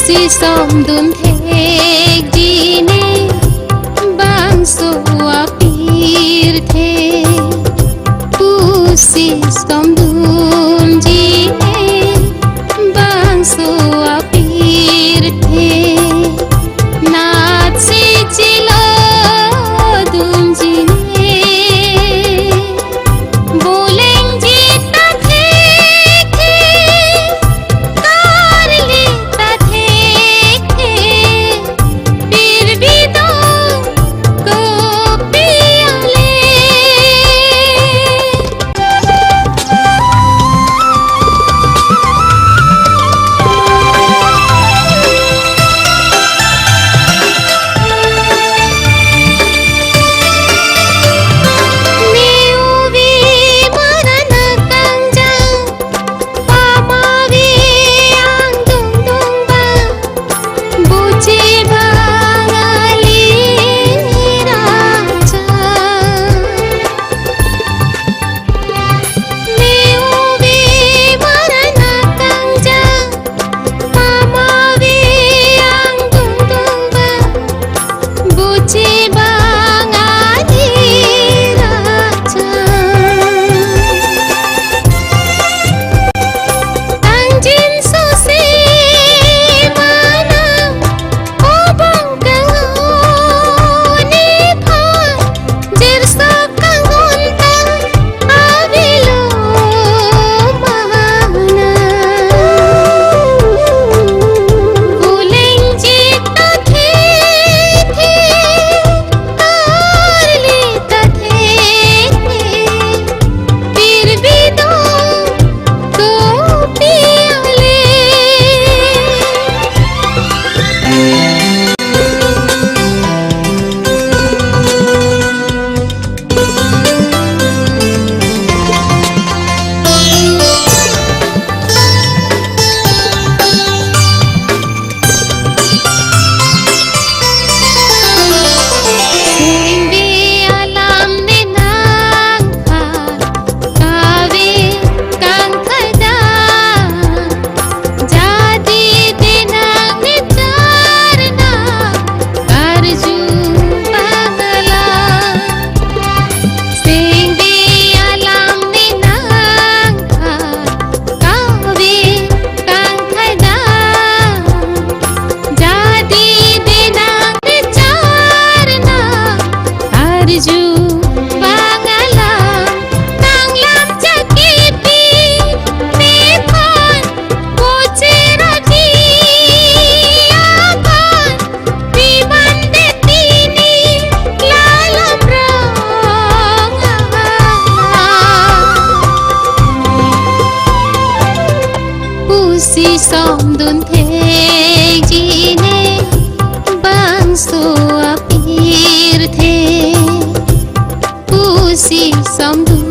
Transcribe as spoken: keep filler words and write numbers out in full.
Pusi somdun thekji ne bangso apirthe. Pusi somdunji ne bangso apirthe. Natsi chilo dunji ne. Bulengji ta thekthe, karli ta thekthe, pir bidong kopi ale. Neo ve marana kangjang, pama ve angdung dungba, buji bang ali raja. Neo ve marana kangjang, pama ve angdung dungba, buji bang ali raja. Tangjin sose mana obong kanghon iphan, jirso kanghon ta avelo mana. Bulengji ta thekthe, karli ta thekthe, pir bidong kopi ale. Singdi alam ne nangphan kave kangthai dam. Jadi denang ne charna karju bang alam. Singdi alam ne nangphan kave kangthai dam. Jadi denang ne charna karju bang alam. Nanglam jakipi nephan pochera di aban, piman de pini lalam rong. Pusi somdun thekji ne bangso apirthe. Pusi somdun